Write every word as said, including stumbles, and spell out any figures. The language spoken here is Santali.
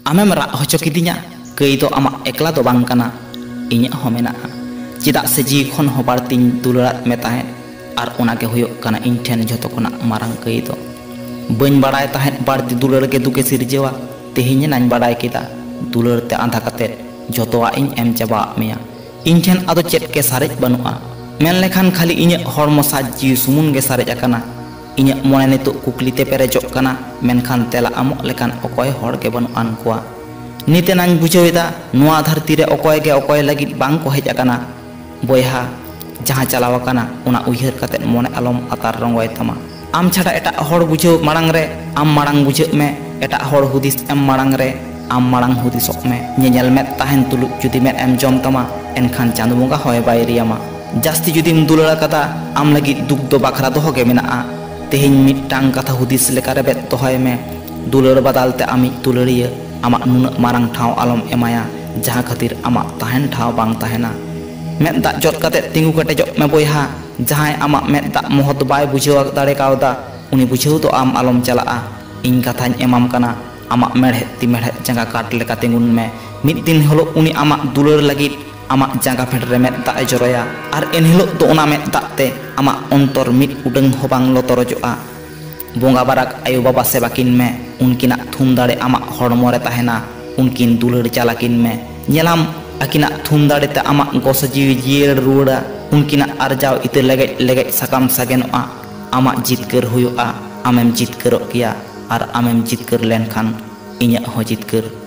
ᱟᱢᱮᱢ ᱨᱟᱜ ᱦᱚᱪᱚ ᱠᱤᱫᱤᱧᱟ᱾ ᱠᱟᱹᱭ ᱫᱚ ᱟᱢᱟᱜ ᱮᱠᱞᱟ ᱫᱚ ᱵᱟᱝ ᱠᱟᱱᱟ, ᱤᱧᱟᱹᱜ ᱦᱚᱸ ᱢᱮᱱᱟᱜᱼᱟ᱾ ᱪᱮᱫᱟᱜ ᱥᱮ ᱡᱤᱣᱤ ᱠᱷᱚᱱ ᱦᱚᱸ ᱵᱟᱹᱲᱛᱤᱧ ᱫᱩᱞᱟᱹᱲᱟᱫ ᱢᱮ ᱛᱟᱦᱮᱸᱫ, ᱟᱨ ᱚᱱᱟ ᱜᱮ ᱦᱩᱭᱩᱜ ᱠᱟᱱᱟ ᱤᱧ ᱴᱷᱮᱱ ᱡᱷᱚᱛᱚ ᱠᱷᱚᱱᱟᱜ ᱢᱟᱨᱟᱝ ᱠᱟᱹᱭ ᱫᱚ᱾ ᱵᱟᱹᱧ ᱵᱟᱲᱟᱭ ᱛᱟᱦᱮᱸᱫ ᱵᱟᱹᱲᱛᱤ ᱫᱩᱞᱟᱹᱲ ᱜᱮ ᱫᱩᱠᱮ ᱥᱤᱨᱡᱟᱹᱣᱟ᱾ ᱛᱮᱦᱮᱧ ᱮᱱᱟᱧ ᱵᱟᱲᱟᱭ ᱠᱮᱫᱟ, ᱫᱩᱞᱟᱹᱲ ᱛᱮ ᱟᱸᱫᱷᱟ ᱠᱟᱛᱮᱫ ᱡᱷᱚᱛᱚᱣᱟᱜ ᱤᱧ ᱮᱢ ᱪᱟᱵᱟᱣᱟᱫ ᱢᱮᱭᱟ᱾ ᱤᱧ ᱴᱷᱮᱱ ᱟᱫᱚ ᱪᱮᱫ ᱜᱮ ᱥᱟᱨᱮᱡ ᱵᱟᱹᱱᱩᱜᱼᱟ᱾ ᱢᱮᱱ ᱞᱮᱠᱷᱟᱱ ᱠᱷᱟᱹᱞᱤ ᱤᱧᱟᱹᱜ ᱦᱚᱲᱢᱚ ᱥᱟᱡᱽ ᱡᱤᱣᱤ ᱥᱩᱢᱩᱝ ᱜᱮ ᱥᱟᱨᱮᱡ ᱟᱠᱟᱱᱟ᱾ ᱤᱧᱟᱹᱜ ᱢᱚᱱᱮ ᱱᱤᱛᱚᱜ ᱠᱩᱠᱞᱤ ᱛᱮ ᱯᱮᱨᱮᱡᱚᱜ ᱠᱟᱱᱟ, ᱢᱮᱱᱠᱷᱟᱱ ᱛᱮᱞᱟ ᱮᱢᱚᱜ ᱞᱮᱠᱟᱱ ᱚᱠᱚᱭ ᱦᱚᱲ ᱜᱮ ᱵᱟᱹᱱᱩᱜ ᱟᱱ ᱠᱚᱣᱟ᱾ ᱱᱤᱛ ᱮᱱᱟᱧ ᱵᱩᱡᱷᱟᱹᱣ ᱮᱫᱟ, ᱱᱚᱣᱟ ᱫᱷᱟᱹᱨᱛᱤ ᱨᱮ ᱚᱠᱚᱭ ᱜᱮ ᱚᱠᱚᱭ ᱞᱟᱹᱜᱤᱫ ᱵᱟᱝ ᱠᱚ ᱦᱮᱡ ᱟᱠᱟᱱᱟ᱾ ᱵᱚᱭᱦᱟ, ᱡᱟᱦᱟᱸ ᱪᱟᱞᱟᱣ ᱟᱠᱟᱱᱟ, ᱚᱱᱟ ᱩᱭᱦᱟᱹᱨ ᱠᱟᱛᱮᱫ ᱢᱚᱱᱮ ᱟᱞᱚᱢ ᱟᱛᱟᱨ ᱨᱚᱸᱜᱚᱭ ᱛᱟᱢᱟ᱾ ᱟᱢ ᱪᱷᱟᱰᱟ ᱮᱴᱟᱜ ᱦᱚᱲ ᱵᱩᱡᱷᱟᱹᱣ ᱢᱟᱲᱟᱝ ᱨᱮ ᱟᱢ ᱢᱟᱲᱟᱝ ᱵᱩᱡᱷᱟᱹᱜ ᱢᱮ, ᱮᱴᱟᱜ ᱦᱚᱲ ᱦᱩᱫᱤᱥ ᱮᱢ ᱢᱟᱲᱟᱝ ᱨᱮ ᱟᱢ ᱢᱟᱲᱟᱝ ᱦᱩᱫᱤᱥᱚᱜ ᱢᱮ᱾ ᱧᱮᱧᱮᱞ ᱢᱮᱫ ᱛᱟᱦᱮᱱ ᱛᱩᱞᱩᱡ ᱡᱩᱫᱤ ᱢᱮᱫ ᱮᱢ ᱡᱚᱢ ᱛᱟᱢᱟ, ᱮᱱᱠᱷᱟᱱ ᱪᱟᱸᱫᱚ ᱵᱚᱸᱜᱟ ᱦᱚᱸᱭ ᱵᱟᱭ ᱨᱤᱭᱟᱢᱟ᱾ ᱡᱟᱹᱥᱛᱤ ᱡᱩᱫᱤᱢ ᱫᱩᱞᱟᱹᱲ ᱟᱠᱟᱫᱟ, ᱟᱢ ᱞᱟᱹᱜᱤᱫ ᱫᱩᱠ ᱫᱚ ᱵᱟᱠᱷᱨᱟ ᱫᱚᱦᱚ ᱜᱮ ᱢᱮᱱᱟᱜᱼᱟ᱾ ᱛᱮᱦᱮᱧ ᱢᱤᱫᱴᱟᱝ ᱠᱟᱛᱷᱟ ᱦᱩᱫᱤᱥ ᱞᱮᱠᱟ ᱨᱮᱵᱮᱫ ᱫᱚᱦᱚᱭ ᱢᱮ, ᱫᱩᱞᱟᱹᱲ ᱵᱟᱫᱟᱞ ᱛᱮ ᱟᱢᱤᱡ ᱫᱩᱞᱟᱹᱲᱤᱭᱟᱹ ᱟᱢᱟᱜ ᱱᱩᱱᱟᱹᱜ ᱢᱟᱨᱟᱝ ᱴᱷᱟᱶ ᱟᱞᱚᱢ ᱮᱢᱟᱭᱟ, ᱡᱟᱦᱟᱸ ᱠᱷᱟᱹᱛᱤᱨ ᱟᱢᱟᱜ ᱛᱟᱦᱮᱱ ᱴᱷᱟᱶ ᱵᱟᱝ ᱛᱟᱦᱮᱱᱟ᱾ ᱢᱮᱫ ᱫᱟᱜ ᱡᱚᱫ ᱠᱟᱛᱮ ᱛᱤᱸᱜᱩ ᱠᱮᱴᱮᱡᱚᱜ ᱢᱮ ᱵᱚᱭᱦᱟ᱾ ᱡᱟᱦᱟᱸᱭ ᱟᱢᱟᱜ ᱢᱮᱫ ᱫᱟᱜ ᱢᱚᱦᱚᱛ ᱵᱟᱭ ᱵᱩᱡᱷᱟᱹᱣ ᱫᱟᱲᱮ ᱠᱟᱣᱫᱟ, ᱩᱱᱤ ᱵᱩᱡᱷᱟᱹᱣ ᱫᱚ ᱟᱢ ᱟᱞᱚᱢ ᱪᱟᱞᱟᱜᱼᱟ᱾ ᱤᱧ ᱠᱟᱛᱷᱟᱧ ᱮᱢᱟᱢ ᱠᱟᱱᱟ, ᱟᱢᱟᱜ ᱢᱮᱲᱦᱮᱫ ᱛᱤ ᱢᱮᱲᱦᱮᱫ ᱡᱟᱸᱜᱟ ᱠᱟᱴ ᱞᱮᱠᱟ ᱛᱤᱸᱜᱩᱱ ᱢᱮ᱾ ᱢᱤᱫ ᱫᱤᱱ ᱦᱤᱞᱳᱜ ᱩᱱᱤ ᱟᱢᱟᱜ ᱫᱩᱞᱟᱹᱲ ᱞᱟᱹᱜᱤᱫ ᱟᱢᱟᱜ ᱡᱟᱸᱜᱟ ᱯᱷᱮᱰ ᱨᱮ ᱢᱮᱫ ᱫᱟᱜ ᱮ ᱡᱚᱨᱚᱭᱟ, ᱟᱨ ᱮᱱᱦᱤᱞᱳᱜ ᱫᱚ ᱚᱱᱟ ᱢᱮᱫ ᱫᱟᱜ ᱛᱮ ᱟᱢᱟᱜ ᱚᱱᱛᱚᱨ ᱢᱤᱫ ᱩᱰᱟᱹᱝ ᱦᱚᱸ ᱵᱟᱝ ᱞᱚᱛᱚᱨᱚᱡᱚᱜᱼᱟ᱾ ᱵᱚᱸᱜᱟ ᱵᱟᱨᱟᱠ ᱟᱭᱳ ᱵᱟᱵᱟ ᱥᱮᱵᱟ ᱠᱤᱱ ᱢᱮ, ᱩᱱᱠᱤᱱᱟᱜ ᱛᱷᱩᱢ ᱫᱟᱲᱮ ᱟᱢᱟᱜ ᱦᱚᱲᱢᱚ ᱨᱮ ᱛᱟᱦᱮᱱᱟ, ᱩᱱᱠᱤᱱ ᱫᱩᱞᱟᱹᱲ ᱪᱟᱞ ᱟᱹᱠᱤᱱ ᱢᱮ᱾ ᱧᱮᱞᱟᱢ, ᱟᱹᱠᱤᱱᱟᱜ ᱛᱷᱩᱢ ᱫᱟᱲᱮ ᱛᱮ ᱟᱢᱟᱜ ᱜᱚᱥᱚ ᱡᱤᱣᱤ ᱡᱤᱭᱟᱹᱲ ᱨᱩᱣᱟᱹᱲᱟ, ᱩᱱᱠᱤᱱᱟᱜ ᱟᱨᱡᱟᱣ ᱤᱛᱟᱹ ᱞᱮᱜᱮᱡ ᱞᱮᱜᱮᱡ ᱥᱟᱠᱟᱢ ᱥᱟᱜᱮᱱᱚᱜᱼᱟ᱾ ᱟᱢᱟᱜ ᱡᱤᱛᱠᱟᱹᱨ ᱦᱩᱭᱩᱜᱼᱟ, ᱟᱢᱮᱢ ᱡᱤᱛᱠᱟᱹᱨᱚᱜ ᱜᱮᱭᱟ, ᱟᱨ ᱟᱢᱮᱢ ᱡᱤᱛᱠᱟᱹᱨ ᱞᱮᱱᱠᱷᱟᱱ ᱤᱧᱟᱹᱜ ᱦᱚᱸ ᱡᱤᱛᱠᱟᱹᱨ